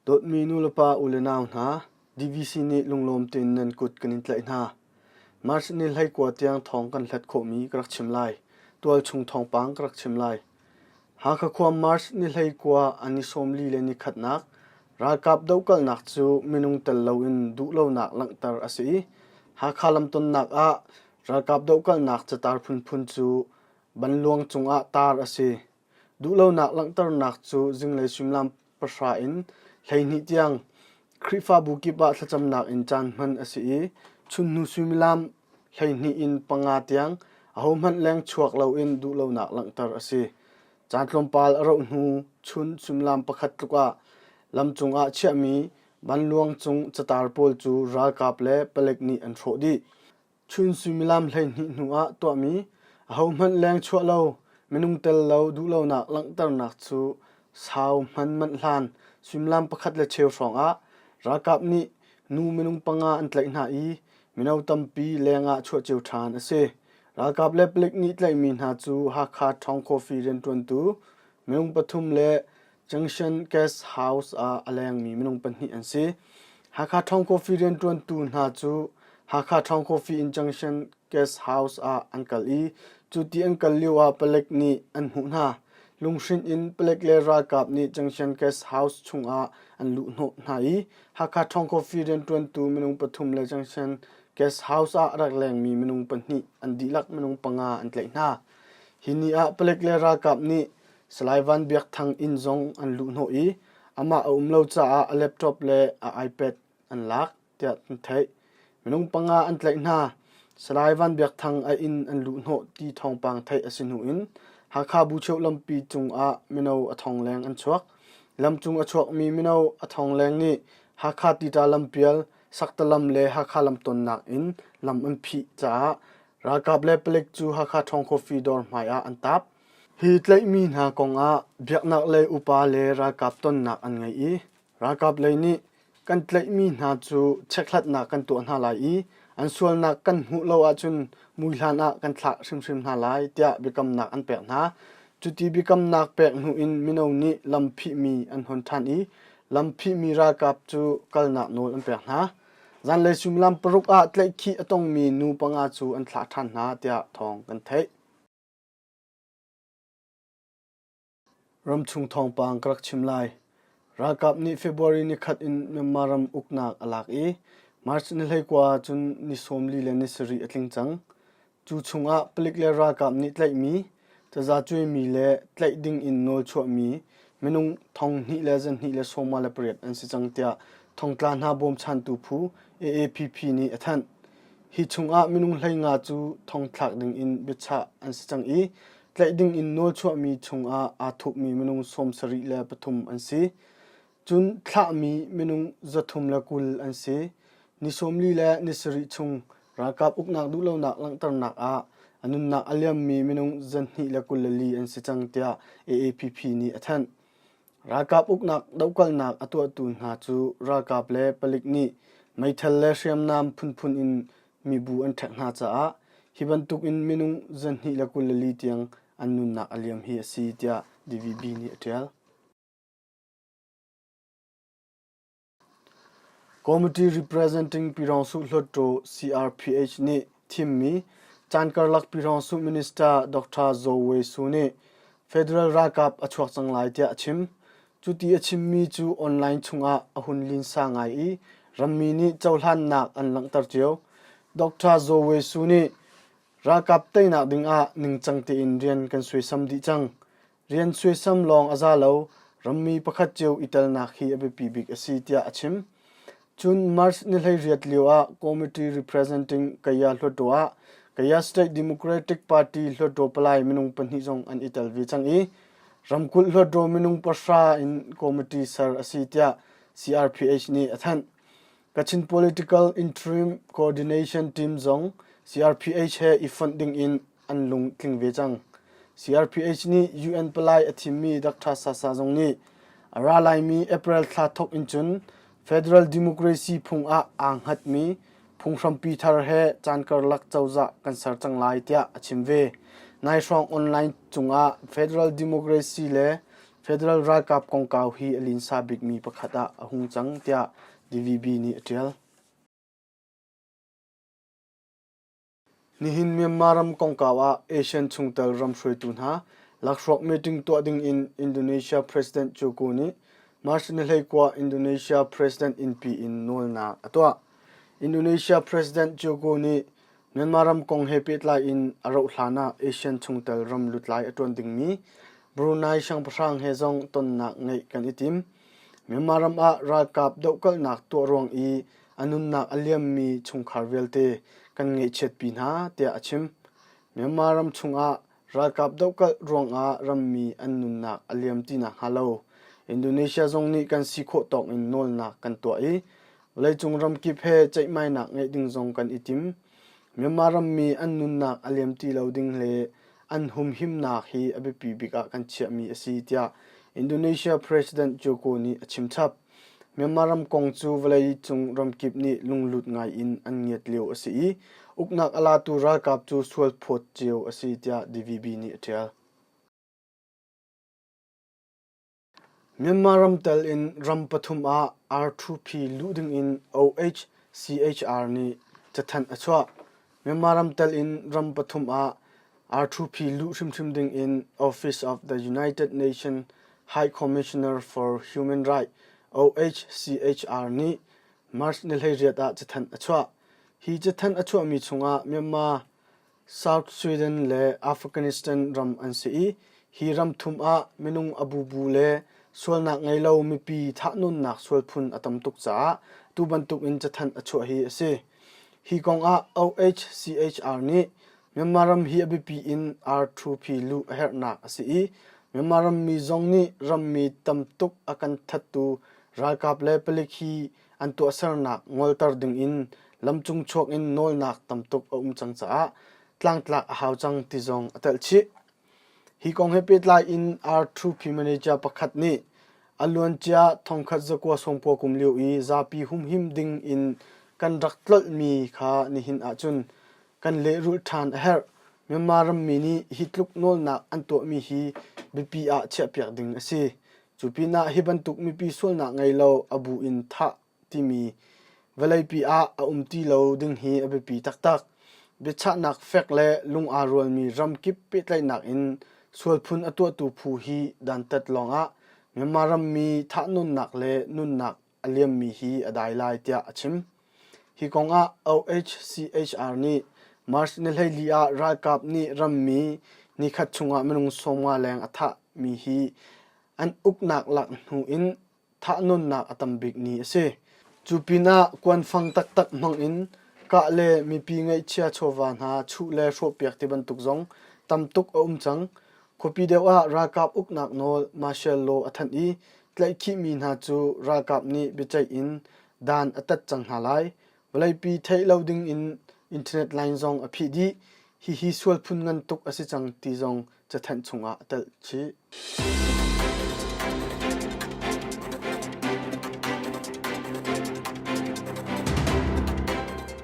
Dawtmi nulepa ulenau hna, DVC nih lunglawm tein nan kut kan in tlaih hna. March ni 19 tiang thawng kan hlat khawhmi ka rak chim lai. Tualchung thawngpang ka rak chim lai. Hakha khua March ni 19 an i 40 le ni khatnak ralkap dohkalhnak cu minung tel loin duhlonak langhter a si i Hakha lamtonnak ah ralkap dohkalhnak catar phunphun cu banluang cungah tar a si. Duhlonak langhternak cu zinglei suimilam 10 in 12 tiang Khrihfabu kip ah thlacamnak in caan hman a si i chunhnu suimilam 12 in 5 tiang ahohmanh leng chuak loin duhlonak langhter a si. Caan tlawmpal a rauh hnu chun suimilam pakhat tluk ah lamcung ah chiahmi vanluang cung catar pawl cu ralkap le palek nih an hrawh dih. Chun suimilam 12 hnu ah tuahmi ahohmanh leng chuah lo, minung tel lo duhlonak langhternak cu sau hman manh hlan suimilam pakhat le cheu hrawng ah ralkap nih nu minung panga an tlaih hna i mino tampi leng ah chuah cio ṭhan a si. Ralkap le palik nih tlaihmi hna cu Hakha Ṭhawng Coffee rianṭuantu minung pathum le Junction Guest House ah a lengmi minung pahnih an si. Hakha Ṭhawng Coffee rianṭuantu hna cu Hakha Ṭhawng Coffee in Junction Guest House ah an kal i cu ti an kal lio ah palek nih an hmuh hna. Lunghrinh in palek le ralkap nih Junction Guest House chungah an luhhnawh hna i Hakha Ṭhawng Coffee rianṭuantu minung pathum le Junction Guest House ah a rak lengmi minung pahnih an dihlak minung panga an tlaih hna. Hi ni ah palek le ralkap nih Salai Van Biak Thang inn zong an luhhnawh i amah a um lo caah a laptop le a iPad an lak tiah kan theih. Minung panga an tlaih hna. Salai Van Biak Thang a inn an luhhnawh ti thawngpang theih a si hnu in Hakha Bucheu lampi cungah mino a thong leng an chuak. Lamcung a chuakmi mino a thong leng nih Hakha Tita lampial, Saktalam le Hakha lamtonnak in lam an phih caah ralkap le palik cu Hakha Ṭhawng Coffee dawr hmai ah an tap. Hi tlaihmi hna kongah biaknak lei upa le ralkap tonnak an ngei i ralkap lei nih kan tlaihmi hna cu chekhlatnak kan tuah hna lai i an sualnak kan hmuh lo ahcun muihlan ah kan thlah hrimhrim hna lai tiah biakamnak an pek hna. Cuti biakamnak pek hnu in mino nih lam phihmi an hon ṭhan i lam phihmi ralkap cu kalnak nawl an pek hna. Zanlei suimilam 6 ah tlaihkhih a tongmi nu panga cu an thlah ṭhan hna tiah thawng kan theih. Ramchung thawngpang ka rak chim lai. Ralkap nih February nikhat in Myanmar ram uknak a lak i March ni 19 cun ni 40 le ni sarih a tling cang. Cu chungah palik le ralkap nih tlaihmi, tazacuaimi le tlaih ding in nawl chuahmi minung 2,228 an si cang tiah thongtla hna bawmchantu phu AAPP nih a thanh. Hi chungah minung 15 cu thongthlak dingin biachah an si cang i tlaih dingin nawlchuahmi chungah aa thupmi minung 73 an si. Cun thlahmi minung 320 an si. Ni 40 le ni sarih chung ralkap uknak duhlonak langhternak ah a nunnak a liammi minung 224 an si cang tiah AAPP nih a thanh. Ralkap uknak dohkalhnak a tuahtu hna cu ralkap le palik nih meithal le hriamnam phunphun in mibu an ṭhek hna caah hi bantuk in minung 224 tiang an nunnak a liam hi a si tiah DVB nih a ṭial. Committee Representing Pyidaungsu Hluttaw CRPH nih thimmi caan karlak Pyidaungsu Minister Dr. Zaw Wei Su nih federal ralkap a chuak cang lai tiah a chim. Cuti a chimmi cu online chungah a hun linsa ngai i rammi nih cohlannak an langhter cio. Dr. Zaw Wei Su nih ralkap teinak dingah ningcang tein rian kan suaisam dih cang. Rian suaisam lawng a za lo, rammi pakhat cio i telnak hi a biapi bik a si tiah a chim. Cun March ni 18 lio ah Committee Representing Kaya Hluttaw ah Kaya State Democratic Party Hluttaw palai minung pahnih zong an i tel ve cang i ramkulh Hluttaw minung pahra in committee ser a si tiah CRPH nih a thanh. Kachin Political Interim Coordination Team zong CRPH he i fonh ding in an lung tling ve cang. CRPH nih UN palai a thimmi Dr. Sasa zong nih a ra laimi April thla thawk in cun Federal Democracy phung ah aa hngatmi phunghrampi thar he caan karlak cozah kan ser cang lai tiah a chim ve. Nai hrawng online cungah Federal Democracy le Federal ralkap kongkau hi a linsa bikmi pakhat ah a hung cang tiah DVB nih a ṭial. Nihin Myanmar ram kongkau ah ASEAN chungtel ram hruaitu hna lakhruak meeting tuah ding in Indonesia President Joko nih March ni 19 Indonesia President innpi in nawlnak a tuah. Indonesia President Joko nih Myanmar ram kong he pehtlai in a rauh hlan ah ASEAN chungtel ram lutlai a ṭuan dingmi Brunei siangpahrang he zong tonnak ngeih kan i tim. Myanmar ram ah ralkap dohkalhnak tuah ruang i a nunnak a liammi chungkhar vialte kan ngaihchiatpi hna tiah a chim. Myanmar ram chungah ralkap dohkalh ruangah rammi an nunnak a liam ti nakhnga lo Indonesia zong nih kan si khawh tawk in nawlnak kan tuah i vawleicung ramkip he ceihmainak ngeih ding zong kan i tim. Myanmar rammi an nunnak a liam ti lo ding le an humhimnak hi a biapi bik ah kan chiahmi a si tiah Indonesia President Joko nih a chim chap. Myanmar ram kong cu vawleicung ramkip nih lunglut ngai in an ngiat lio a si i uknak a latu ralkap cu sualphawt cio a si tiah DVB nih a ṭial. Myanmar ram tel in ram pathum ah R2P luh dingin OHCHR nih cathanh a chuah. Myanmar ram tel in ram pathum ah R2P luh hrimhrim ding in Office of the United Nations High Commissioner for Human Rights OHCHR nih March ni 18 ah cathanh a chuah. Hi cathanh a chuahmi chungah Myanmar, South Sweden le Afghanistan ram an si i hi ram thum ah minung a bubu le sualnak ngei lo mipi thahnawnnak sualphun a tam tuk caah tu bantuk in cathanh a chuah hi a si. Hi kong ah OHCHR nih Myanmar ram hi a biapi in R2P luh a herhnak a si i Myanmar rammi zong nih rammi tam tuk a kan thattu ralkap le palik hi an tuahsernak ngolter ding in lamcung chuak in nawlnak tam tuk a um cang caah tlangtlak a hau cang ti zong a telh chih. Hi kong he pehtlai in R2P manager pakhat nih a luancia thongkhat zakua sawmkua kum lio i zapi humhim ding in kan rak tlolhmi kha nihin ahcun kan lehrulh ṭhan a herh. Myanmar rammi nih hi tluk nawlnak an tuahmi hi biapi ah chiahpiak ding a si. Cu pinah hi bantuk mipi sualnak ngei lo a bu in thah timi vawleipi ah a um ti lo ding hi a biapi taktak. Biachahnak fek le lung aa rualmi ramkip pehtlaihnak in sualphun a tuahtu phu hi dantat lawngah Myanmar rammi thahnawnnak le nunnak a liammi hi a dai lai tiah a chim. Hi kongah OHCHR nih March ni 14 ah ralkap nih rammi nikhat chungah minung 50 leng a thahmi hi an uknak lak hnu in thahnawnnak a tam bik ni a si. Cu pinah kuanfang taktak hmang in kah le mipi ngaihchia chawva hna chuh le hrawhpiak ti bantuk zong tam tuk a um cang. Khuapi deuh ah ralkap uknak nawl martial law a thanh i tlaihkhihmi hna cu ralkap nih biaceih in dan a tat cang hna lai. Vawleipi theih lo ding in internet line zong a phih dih. Hihi sual phun ngan tuk a si cang ti zong cathanh chungah a telh chih.